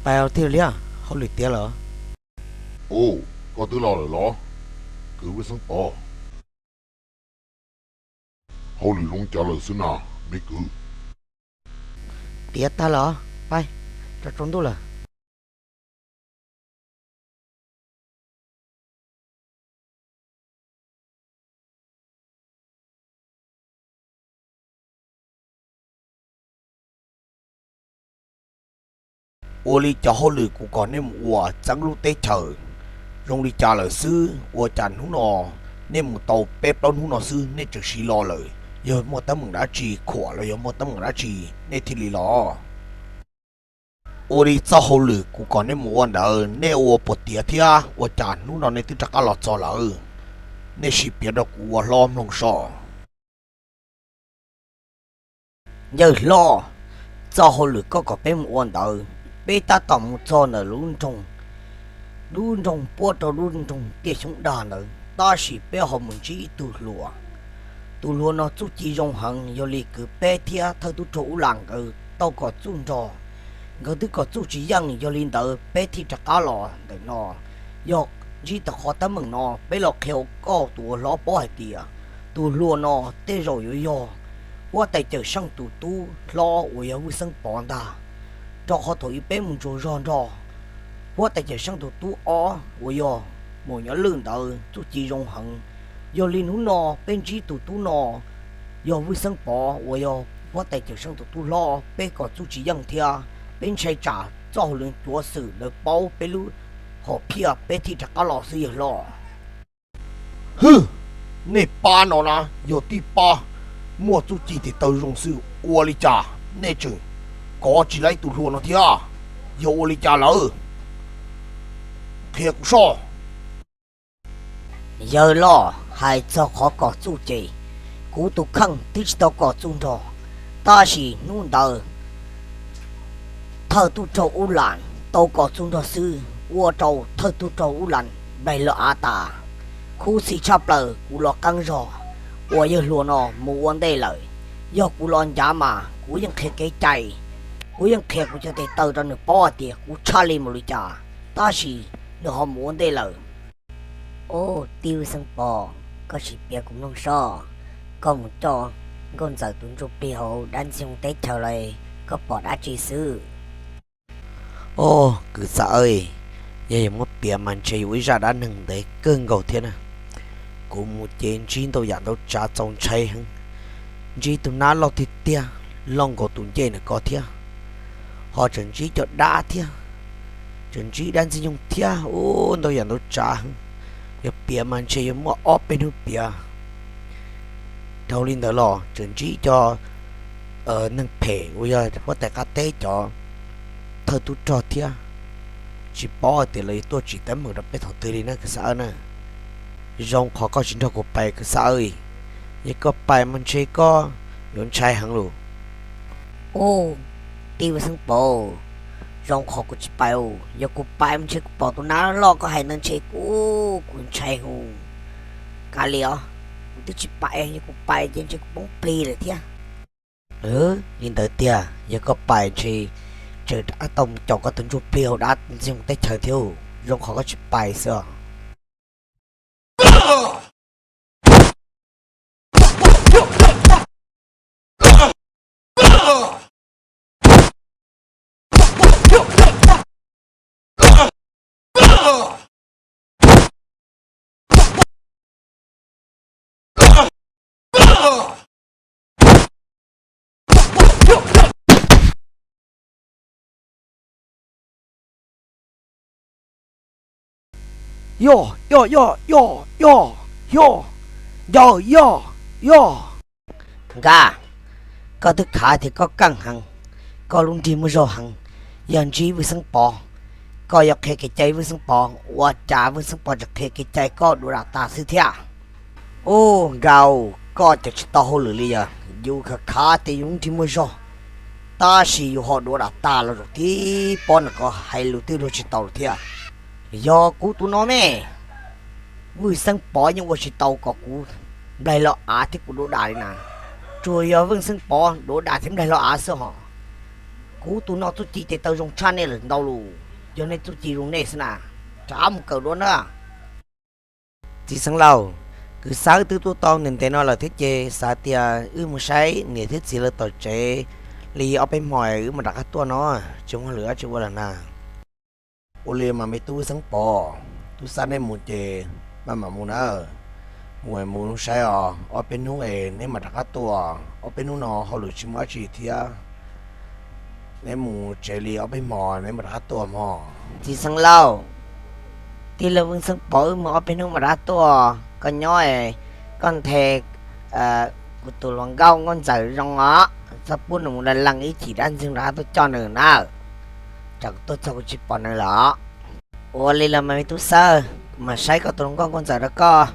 Pais thiaj li, hauj lwm tiav lawm. Ub, koj twb los lawm los, kwv Vwj Xeeb Pov? Hauj lwm zoo cas lawm xwb na, me kwv? Tiav tag lawm, pais, rau tsaus ntuj lawm. Ua li cov hauj lwm kuv kom nej mus ua txeeb lub teb chaws zoo li cas lawm xwb, ua cas hnub no nej mus tau peb plaub hnub no xwb nej tseem siv los lawm? Yog muaj teeb meem dab tsi khuam los yog muaj teeb meem dab tsi nej thiaj li los? Ua li txoj hauj lwm kuv kom nej mus ua ntawd nej ua puas tiav thiab? Ua cas hnub no nej twb rov qab los txog lawm? Nej sim piav rau kuv ua hlob mloog soj. Yawg hlob, txoj hauj lwm koj kom peb mus ua ntawd, peb tab tom mus txog ntawm lub nroog, lub nroog puab rau lub nroog Tiaj Xyoob Dag ntawd, tab sis peb ho mus ntsib ib tug hluas. Tus hluas no txuj ci zoo heev, yog li kwv peb thiab thawj tub rog Ub Las nkawd tau kom txuj nrog, nkawd twb kom txuj tsis yeej, yog li ntawd peb thiaj rov qab los ntawm no. Yog ntsib tau qhov teeb meem no peb los qhia koj tus ua hlob paub hais tias tus hluas no tej zaum yuav yog huab tais Cawm Seej tus tub hlob uas yog Vwj Xeeb Pov ntag. Rau qhov thaum ub peb mus ntsuas zog nrog huab tais Cawm Seej tus tub ob uas yog Maum Nyob Lwj ntawd txuj ci zoo heev, yog li hnub no peb ntsib tus tub no yog Vwj Xeeb Pov uas yog huab tais Cawm Seej tus tub hlob, peb kom txuj tsis yeej thiab peb ntshai tsam txoj hauj lwm cuav xwm lawv paub peb lub hom phiaj peb thiaj rov qab los xwb yawg hlob. Hwj, nej pab no na yog tib pab muaj txuj ci tes taw zoo xwb, ua li cas nej tseem kov tsis lab tus hluas no thiab? Yog ua li cas lawm? Qhia kuv soj. Yawg hlob, hais txog qhov kom txuj ces kuv tus kheej twb tsis tau kom txuj nrog, tab sis hnub ntawd thawj tub rog Ub Las tau kom txuj nrog xwb, ua rau thawj tub rog Ub Las nplaig lawm av tas. Khuv xim tshaj plaws kuv los qeeb zog uas yawg hluas no mus ua ntej lawm. Yog kuv los ncav mas kuv yeej qhia kev cai, kuv yeej qhia kuv cov tes taw rau nws paub hais tias kuv tshaj li mus li cas, tab sis nws ho mus ua ntej lawm. Ub, tij Vwj Xeeb Pov, koj sim piav kuv mloog soj. Koj mus coj Nkauj Ntxawm tus ntsuj plig hauv dab ntxwg nyoog teb chaws los koj pom dab tsi xwb? Ub, kwv Xab Awj, yog yuav muab piav mas ntshe yuav ua ib zaj dab neeg ntev kawg nkaus thiab na. Kuv mus ces ntsib ntau yam ntau tsav txaus ntshai heev. Ntsib tus nab loj tiag tiag, loj nkaus tus ncej ntawm ko thiab. Ho tseem ntsib cov dab thiab, tseem ntsib dab ntxwg nyoog thiab, ub, ntau yam ntau tsav heev. Yog piav mas ntshe yuav muaj ob peb hnub piav. Dhau li ntawd los tseem ntsib cov neeg phem uas yog huab tais qab teb cov thawj tub rog thiab. Tsis paub hais tias lawv yuav tuaj tsim teeb meem rau peb thaum twg li na kwv Xab Awj na. Zoo qhov koj tsis nrog kuv pais kwv Xab Awj. Yog koj pais mas ntshe koj yuav ntshai heev lawm. Ub, tij Vwj Xeeb Pov, zoo qhov kuv tsis pais. Yog kuv pais mas ntshe kuv pom tus nab loj koj hais ntawd ntshe kuv, kuv ntshai heev. Kav liam os, kuv twb tsis pais, yog kuv pais ces ntshe kuv poob plig lawm thiab. Li ntawd tiag, yog koj pais ntshe tseem rov qab tau mus caum koj tus ntsuj plig hauv dab ntxwg nyoog teb chaws thiab. Zoo qhov koj tsis pais xwb os. Yog, yog, yog, yog, yog, yog, yog, yog, yog. Nkaj, koj twb khav tias koj keej heev, koj lub nrig muaj zog heev. Yog ntsib Vwj Xeeb Pov, koj yuav qhia kev cai Vwj Xeeb Pov, ua cas Vwj Xeeb Pov tseem qhia kev cai koj dua dam tas xwb thiab? Ub, Nkaj, koj ces tsis tau hauj lwm li, yog yus khav khav tias yus lub nrig muaj zog, tab sis yus ho dua dam tas los zaum tib pob no koj hais lus twb luag tsis tau lawm thiab. Yog kuv tus no me, Vwj Xeeb Pov yeej ua tsis tau kom kuv nplaig los av thiab kuv dua dam li na. Tsuas yog Vwj Xeeb Pov dua dam thiab nplaig los av xwb hos. Kuv tus no txuj ci tes taw zoo tshaj nej lawm ntau lus, yog nej txuj ci zoo nej xwb na, rov qab mus kawm dua na. Txiv xeev laus, kuv xav wb twb tuaj tau ntev ntev no lawm thiab ces xav tias wb mus saib niam thiab txiv lawv tom tsev li ob peb hmo wb mam rov qab tuaj no, tsis muaj lwm dab tsi ua lawm na. Ua li mas me tub Vwj Xeeb Pov, tub xav nej mus ces maj mam mus na. Mus es mus saib os, ob peb hnub es neb mam rov qab tuaj, ob peb hnub no hauj lwm tsis muaj dab tsi thiab. Neb mus tsev li ob peb hmo neb mam rov qab tuaj mog. Txiv xeev laus, tij laug Vwj Xeeb Pov, wb mus ob peb hnub mam rov qab tuaj, koj nyob es koj nthe kuv tus hluas nkauj Nkauj Ntxawm zoo os, txhob pub nws mus lees lees ib chim dab ntxwg rov qab tuaj coj nws na, tsam kuv tuaj txog kuv tsis pom nws lawm. Ua li los mas me tub Xawb, kuv mam saib koj tus hluas nkauj Nkauj Ntxawm rau koj.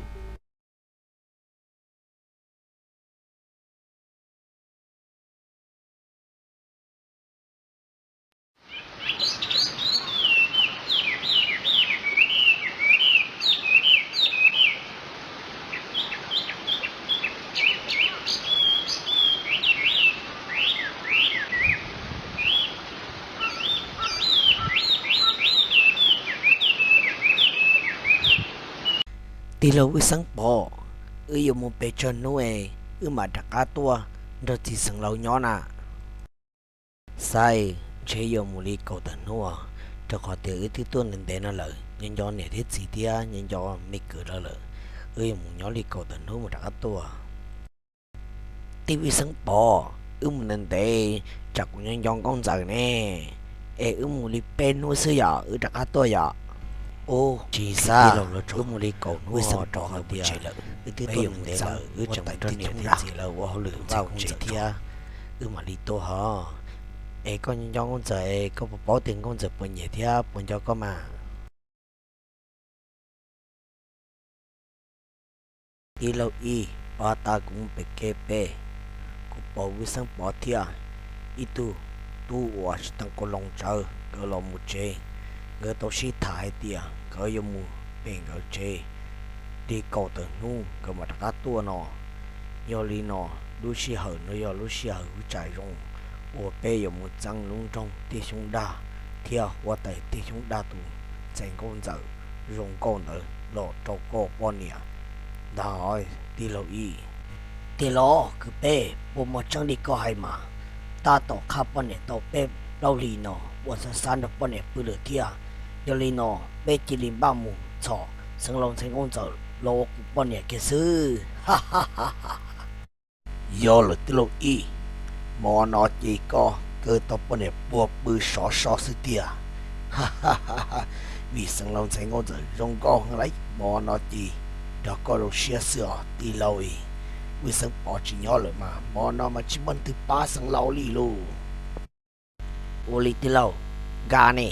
Tij laug Vwj Xeeb Pov, wb yuav mus pes tsawg hnub es wb mam rov qab tuaj nrog txiv xeev laus nyob na? Xav ntshe yuav mus li kaum tawm hnub, rau qhov tias wb twb tuaj ntev ntev no lawm, nyob nco niam thiab txiv thiab nyob nco me kwv lawv lawm. Wb yuav mus nyob li kaum tawm hnub mam rov qab tuaj. Tij Vwj Xeeb Pov, wb mus ntev ntev, tsam kuv nyob nco Nkauj Ntxawm ne, es wb mus li peb hnub xwb yom wb rov qab tuaj yom. Ub, tsis xav, wb mus li kaum hnub rau qhov tias wb twb tuaj ntev lawm, wb tseem mus nrog niam thiab txiv lawv ua hauj lwm vaj tsev thiab, wb mam li tuaj hos. Es koj nyob nco Nkauj Ntxawm es koj puas paub tias Nkauj Ntxawm puas nyiam thiab puas nco koj mas? Tij laug Ib, pas tas kuv mus pem kev pem, kuv pom Vwj Xeeb Pov thiab ib tug tub uas tsis teev qau loo tsawv nkawd los mus tsev. Nkawd tau sib tham hais tias nkawd yuav mus pem nkawd tsev li kaum tawm hnub nkawd mam rov qab tuaj no. Yog li no, lub sij hawm no yog lub sij hawm huv tsam zoo uas peb yuav mus txeeb lub nroog Tiaj Xyoob Dag thiab huab tais Tiaj Xyoob Dag tus ntxhais Nkauj Ntxawm zoo nkauj ntawd los rau koj poj niam ntag tij laug Ib. Tij laug, kwv peb, puas muaj tseeb li koj hais mas? Tab tom qhaj poj niam tau peb plaub hlis no, ua xav xav nrog poj niam pw lawm thiab. Yog li no, peb cia li npaj mus txhom xeev laus ntxhais Nkauj Ntxawm los ua kuv poj niam kiag xwb. Yog lawm tij laug Ib, hmo no ces koj kaw tau poj niam puag pw sov so xwb tiag. Vim xeev laus ntxhais Nkauj Ntxawm zoo nkauj heev lauj, hmo no ces nrog koj zoo siab xwb os tij laug Ib. Vwj Xeeb Pov tsis nyob lawm mas hmo no mas tsis muaj leej twg pab xeev laus li lauj. Ua li tij laug, nkag ne,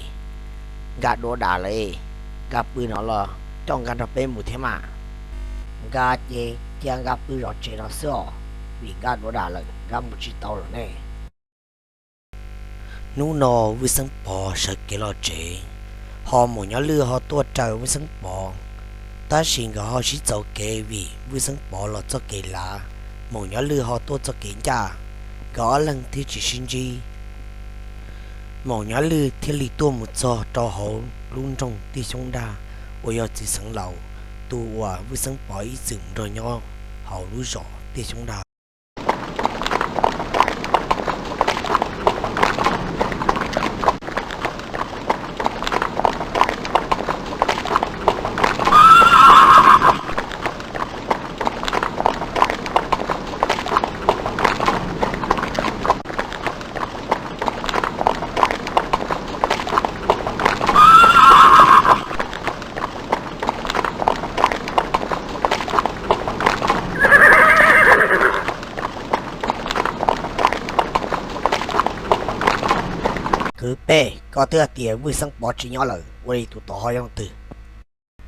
nkag dua dam lawm, nkag pw no los coj nkag nrog peb mus thiab mas. Nkag ces cia nkag pw zov tsev no xwb os, vim nkag dua dam lawm nkag mus tsis tau lawm ne. Hnub no Vwj Xeeb Pov sawv kev los tsev, ho Maum Nyob Lwj ho tuaj raws Vwj Xeeb Pov, tab sis nkawd ho sib txaus kev vim Vwj Xeeb Pov los txoj kev lav, Maum Nyob Lwj ho tuaj txoj kev ncaj, nkawd ob leeg thiaj tsis sib ntsib. Maum Nyob Lwj thiaj li tuaj mus txog rau hauv lub nroog Tiaj Xyoob Dag uas yog txiv xeev laus tus uas Vwj Xeeb Pov ib txwm nrog nyob hauv lub zos Tiaj Xyoob Dag. Kwv Pej, koj twb hais tias Vwj Xeeb Pov tsis nyob lawm, ua li tus tod ho yog leej twg?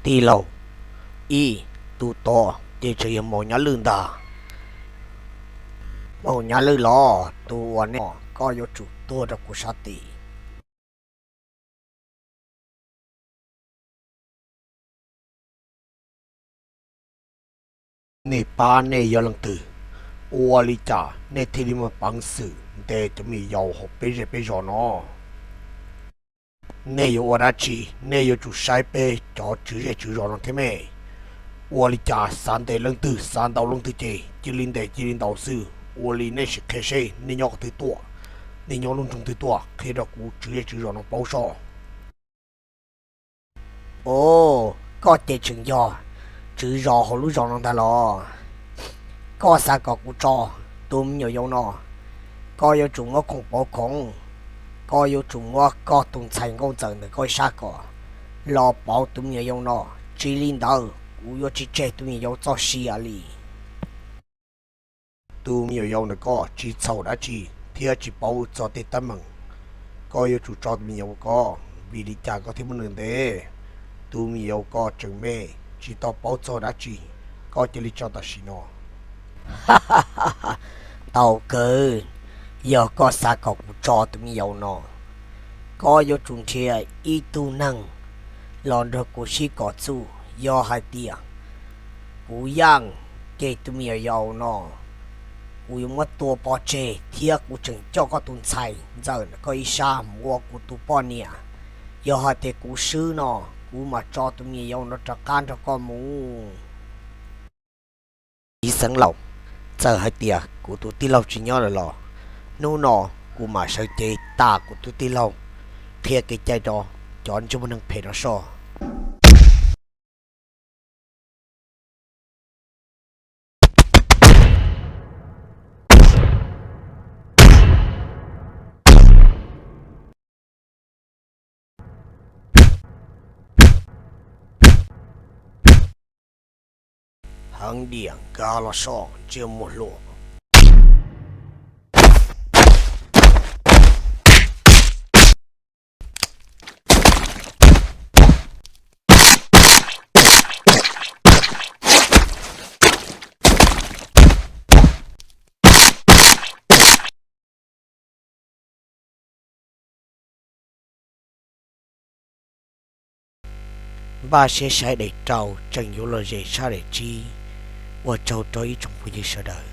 Tij laug Ib, tus tod ces tseem yog Maum Nyob Lwj ntag. Maum Nyob Lwj los tus uas nej, koj yuav tsum tuag rau kuv sab tid. Nej pab nej yog leej twg? Ua li cas nej thiaj li muaj peev xwm ntes cov me nyuam yaus hauv peb zej peb zos no? Nej yuav ua dab tsi? Nej yuav tsum saib peb cov tswv zej tswv zos no thiab me. Ua li cas xav ntes leej twg xav ntaus leej twg ces cia li ntes cia li ntaus xwb. Ua li nej sim qhia seb nej nyob qhov twg tuaj, nej nyob lub nroog twg tuaj, qhia rau kuv tswv zej tswv zos no paub soj. Os, koj ces tseem yog tswv zos hauv lub zos no ntag los? Koj xav kom kuv tso tus me nyuam yaus no, koj yuav tsum muab khoom pauv khoom, koj yuav tsum muab koj tus ntxhais nkauj ntxawm ntawm koj ib sab ko los pauv tus me nyuam yaus no, tsis li ntawd kuv yuav tsis tseg tus me nyuam yaus txoj sia li. Tus me nyuam yaus ntawm koj tsis txhaum dab tsi thiab tsis paub txog tej teeb meem, koj yuav tsum tso tus me nyuam yaus ko. Vim li cas koj thiaj muab nws ntes? Tus me nyuam yaus ko tseem me, tsis tau paub txog dab tsi, koj cia li tso tam sim no. Tau kawg, yog koj xav kom kuv tso tus me nyuam yaus no, koj yuav tsum nrhiav ib tug neeg los nrog kuv sib kom txuj. Yog hais tias kuv yaj ces tus me nyuam yaus no kuv yuav muab tua pov tseg thiab kuv tseem coj koj tus ntxhais ntxawm ntawm koj ib sab mus ua kuv tus poj niam. Yog hais tias kuv swb no, kuv mam tso tus me nyuam yaus no rov qab nrog koj mus. Txiv xeev laus, txawm hais tias kuv tus tij laug tsis nyob lawm los hnub no kuv mam sawv cev tas kuv tus tij laug, qhia kev cai rau cov ntsej muag neeg phem no soj. Heev diam, nkag los soj ntsej muag hluas. Npaj siab saib daim rau tseem yuav los ze sab daim tsib. Ua tsaug rau ib tsoom phooj ywg sawv daws.